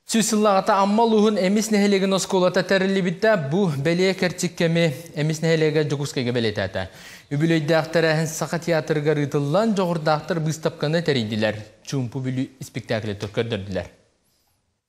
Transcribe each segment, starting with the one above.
Сүүс сыллааҕыта Амма улууһун Эмис нэһилиэгин оскуолата тэриллибитэ. Бу бэлиэ кэрчик кэми Эмис нэһилиэгэ Дьокуускайга бэлиэтээтэ. Үбүлүөйдээх тэрээһин Саха театрыгар ыытыллан, дьоҕурдаахтар быыстапканы тэрийдилэр. Чуумпу Бүлүү испиктээкили көрдөрдүлэр.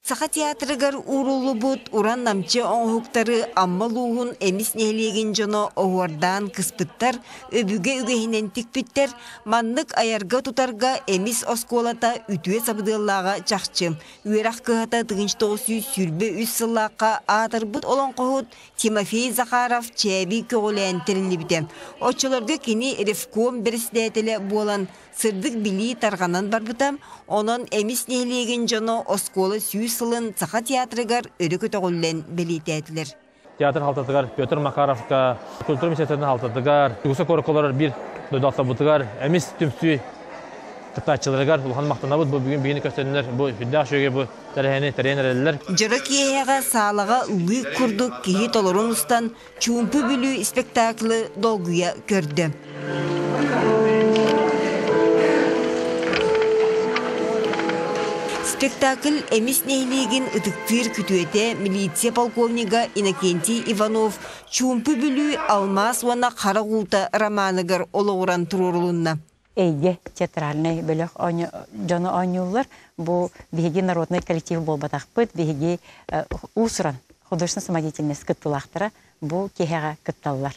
Саха театрыгар ууруллубут уран намчы оҥоһуктары Амма улууһун Эмис нэһилиэгин дьоно оһуордаан кыспыттар, өбүгэ үгэһинэн тикпиттэр. Маннык айарга-тутарга Эмис оскуолата үтүө сабыдыаллааҕа чахчы. Үөрэх кыһата 1923 сыллаахха аатырбыт олоҥхоһут Тимофей Захаров Чээбий көҕүлээн тэриллибитэ. Оччолорго кини ревком бэрэссэдээтэлэ буолан сырдык билии тарҕанан барбыта, онон Эмис нэһилиэгин дьоно оскуола сүүс сылын Саха театрыгар өрө көтөҕүллэн бэлиэтээтилэр. Театр халтатыгар Петр Макаровка, культура министерствотын халтатыгар, Тугуса куоракка биир дойдулаахтарбытыгар Эмис түмсүү кыттааччыларыгар улахан махтанабыт. Бу бүгүн биһигини көрсөннөр бу сүрдээх үчүгэй бу тэрээһини тэрийэн эрэллэр. Дьоро киэһэҕэ саалаҕа лыык курдук киһи толорун устан Чуумпу Бүлүү спектаклы долгуйа көрдө. Спектакль Эмис нэһилиэгин ытыктыыр күтүөтэ милиция полковнига Иннокентий Иванов Чуумпу Бүлүү алмаас уонна хара уута романыгар олоҕуран туруорулунна. Эйгэ театральнай бөлөх дьоно оонньууллар. Бу биһиги народнай коллектив буолбатахпыт, биһиги уус-уран художественная самодеятельность кыттыылаахтара бу киэһэҕэ кытталлар.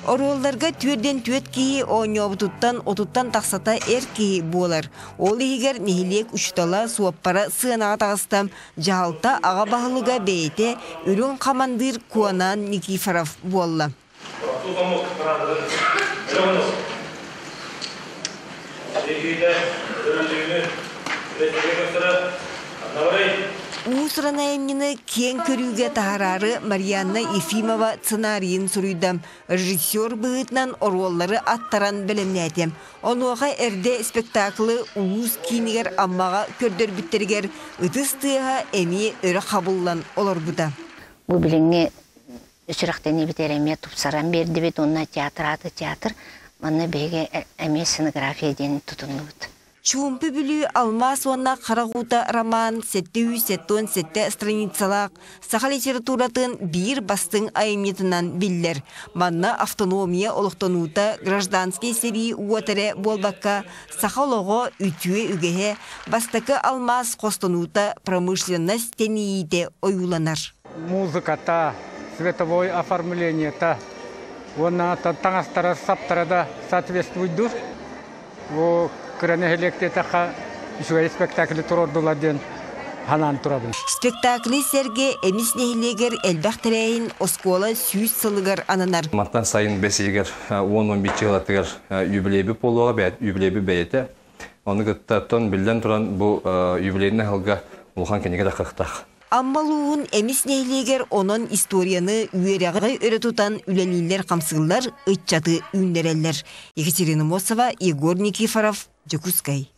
Оруолларга түөрдэн түөрт киһи оонньообутуттан отуттан тахсата эр киһи буолар. Ол иһигэр нэһилиэк учуутала, суоппара сыанаҕа таҕыста, Дьаһалта аҕа баһылыга бэйэтэ үрүҥ хамандыыр Куонаан Никифоров буолла. Уус-уран айымньыны киэҥ көрүүгэ таһараары Марианна Ефимова сценарийын суруйда, режиссер быһыытынан оруоллары аттаран бэлэмнээтэ. Онуоха эрдэ спектаклы улуус киинигэр Аммаҕа көрдөрбүттэригэр ытыс тыаһа эмиэ өрө хабыллан олорбута. Бу билиҥҥи сүрэхтэниибит эрэ эмиэ тупсаран биэрдибит уонна театр ааты театр манна биһиги эмиэ сценография диэн тутуннубут. Чуумпу Бүлүү алмаас уонна хара уута роман 777 страницалаах саха литературатын биир бастыҥ айымньытынан биллэр. Манна автономия олохтонуута гражданскай сэрии уот эрэ буолбакка, саха олоҕо үтүө үгэһэ, бастакы алмаас хостонуута промышленность тэнийиитэ ойууланар. Музыката, световой оформлениета уонна таҥастара, саптара да соответствуйдуур. Бу кыра нэһилиэктиэтэххэ үчүгэй спектакли туруордулар диэн санаан турабын. Спектакли сэргэ Эмис нэһилиэгэр элбэх тэрээһин оскуола сүүс сылыгар ананар. Мантан сайын бэс ыйыгар 10-11 дьыалатыгар юбилейбит буолуоҕа, юбилейбит бэйэтэ. Ону кытта оттон биллэн туран бу юбилейный сылга улахан кинигэ тахсыахтаах. Амма улууһун Эмис нэһилиэгэр онон историяны, үөрэҕи өрө тутан үлэлииллэр-хамсыыллар, ыччаты үүннэрэллэр. Екатерина Мосова, Егор Никифоров, Дьокуускай.